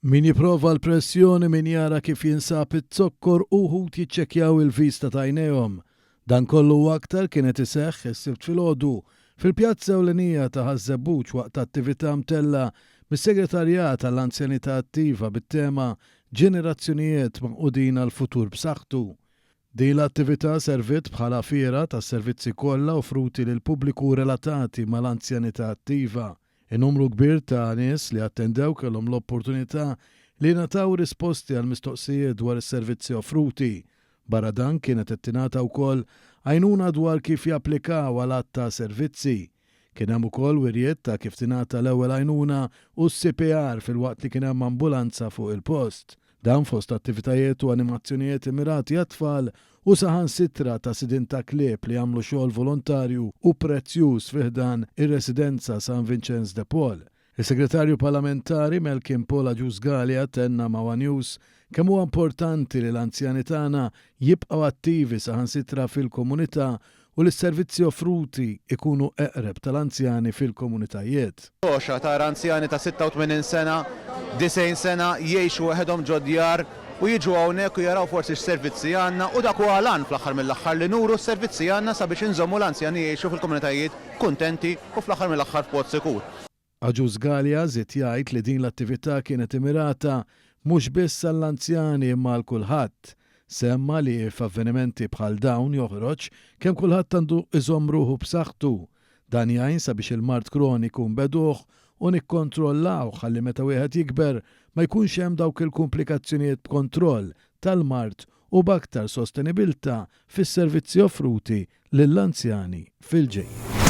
Min jipprova l-pressjoni, min jara kif jinsab iz-zokkor u wħud jiċċekkjaw il-vista t'għajnejhom. Dan kollu u aktar kien qed iseħħ is-Sibt filgħodu fil-pjazza ewlenija ta' Ħaż-Żebbuġ waqt attività mtellgħa mis-Segretarjat għall-Anzjanità Attiva bit-tema Ġenerazzjonijiet Magħqudin għal Futur B'Saħħtu. Din l-attività serviet bħala fiera tas-servizzi kollha offruti lill-pubbliku relatati mal-anzjanità attiva. In-numru kbir ta' nies li attendew kellhom l-opportunità li jingħataw risposti għal mistoqsijiet dwar is-servizzi offruti. Barra dan kienet qed tingħata wkoll għajnuna dwar kif japplikaw għal għadd ta' servizzi. Kien hemm ukoll wirjiet ta' kif tingħata l-ewwel għajnuna u s-CPR filwaqt li kien hemm ambulanza fuq il-post. Dan fost attivitajiet u animazzjonijiet immirati għat-tfal u saħansitra ta' sidien ta' klieb li jagħmlu xogħol volontarju u prezzjuż fi ħdan ir-Residenza San Vinċenz de Paul. Is-Segretarju Parlamentari Melkin Paul Agius Galea tenna ma' one News kemm huwa importanti li l-anzjani tagħna jibqgħu attivi saħansitra fil-komunità u li s-servizzi offruti jkunu eqreb tal-anzjani fil-komunitajiet. Għoxa tara anzjani ta' 86 sena, 90 sena jgħixu waħedhom ġo djar u jiġu hawnhekk u jaraw forsi x'servizzi għandna u dak huwa l-għan fl-aħħar mill-aħħar li nuru s-servizzi għandna sabiex inżommu l-anzjani jgħixu fil-komunitajiet kuntenti u fl-aħħar mill-aħħar f'post sikur. Agius Galea żied jgħid li din l-attività kienet immirata mhux biss għall-anzjani imma għal kulħadd. Semma li f'avvenimenti bħal dawn joħroġ kemm kulħadd għandu iżomm ruħu b'saħħtu. Dan jgħin sabiex il-mard kroniku nbegħduh u nikkontrollawh ħalli meta wieħed jikber ma jkunx hemm dawk il-kumplikazzjonijiet b'kontroll tal-mard u b'aktar sostenibilità fis-servizzi offruti lill-anzjani fil-ġejjieni.